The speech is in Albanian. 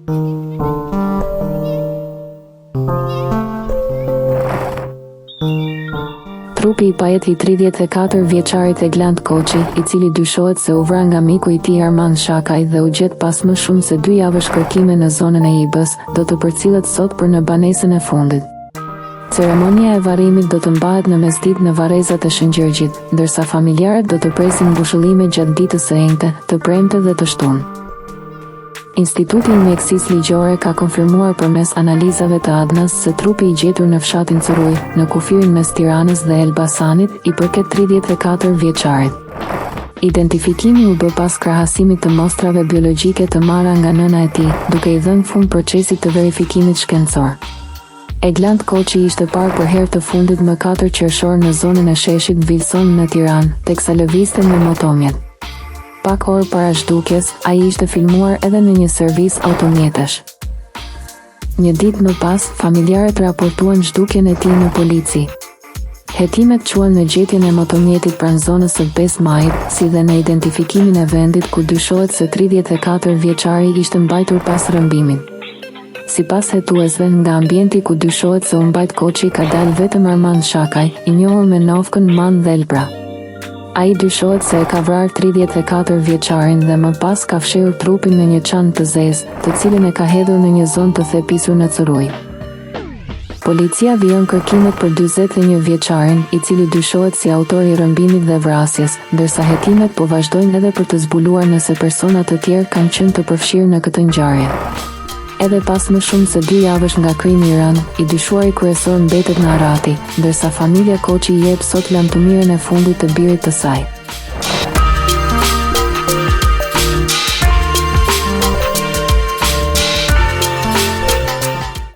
Trupi i pajetë i 34 vjeçarit Eglant Koçi, i cili dyshohet se u vra nga miku i tij Armand Shakaj dhe u gjet pas më shumë se dy javësh kërkime në zonën e Ibës, do të përcillet sot për në banesën e fundit. Ceremonia e varrimit do të mbahet në mesditë në varrezat e Shëngjergjit, ndërsa familjarët do të presin ngushëllime gjatë ditës së enjte, të premte dhe të shtunë. Instituti i Mjekësisë Ligjore ka konfirmuar përmes analizave të ADN-së se trupi i gjetur në fshatin Cërrujë, në kufirin mes Tiranës dhe Elbasanit, i përket 34 vjeçarit. Identifikimi u bë pas krahasimit të mostrave biologjike të marra nga nëna e tij, duke i dhënë fund procesit të verifikimit shkencor. Eglant Koçi ishte parë për herë të fundit më 4 qershor në zonën e sheshit Vilson në Tiranë, teksa lëvizte me motomjet. Pak orë para zhdukjes, ai ishte filmuar edhe në një servis automjetesh. Një ditë më pas, familjarët raportuan zhdukjen e tij në polici. Hetimet çuan në gjetjen e motomjetit pranë zonës së 5 majit, si dhe në identifikimin e vendit ku dyshohet se 34 vjeçari ishte mbajtur pas rrëmbimit. Sipas hetuesve, nga ambienti ku dyshohet se u mbajt Koçi ka dalë vetëm Armand Shakaj, i njohur me nofkën Man Dhelpra. Ai dyshohet se e ka vrarë 34 vjeçarin dhe më pas ka fshehur trupin në një çantë të zezë, të cilën e ka hedhur në një zonë të thepisur në Cërrujë. Policia vijon kërkimet për 41 vjeçarin, i cili dyshohet si autor i rrëmbimit dhe vrasjes, ndërsa hetimet po vazhdojnë edhe për të zbuluar nëse persona të tjerë kanë qenë të përfshirë në këtë ngjarje. Edhe pas më shumë se dy javësh nga krimi i rëndë, i dyshuari kryesor mbetet në arrati, ndërsa familja Koçi i jep sot lamtumirën e fundit të birit të saj.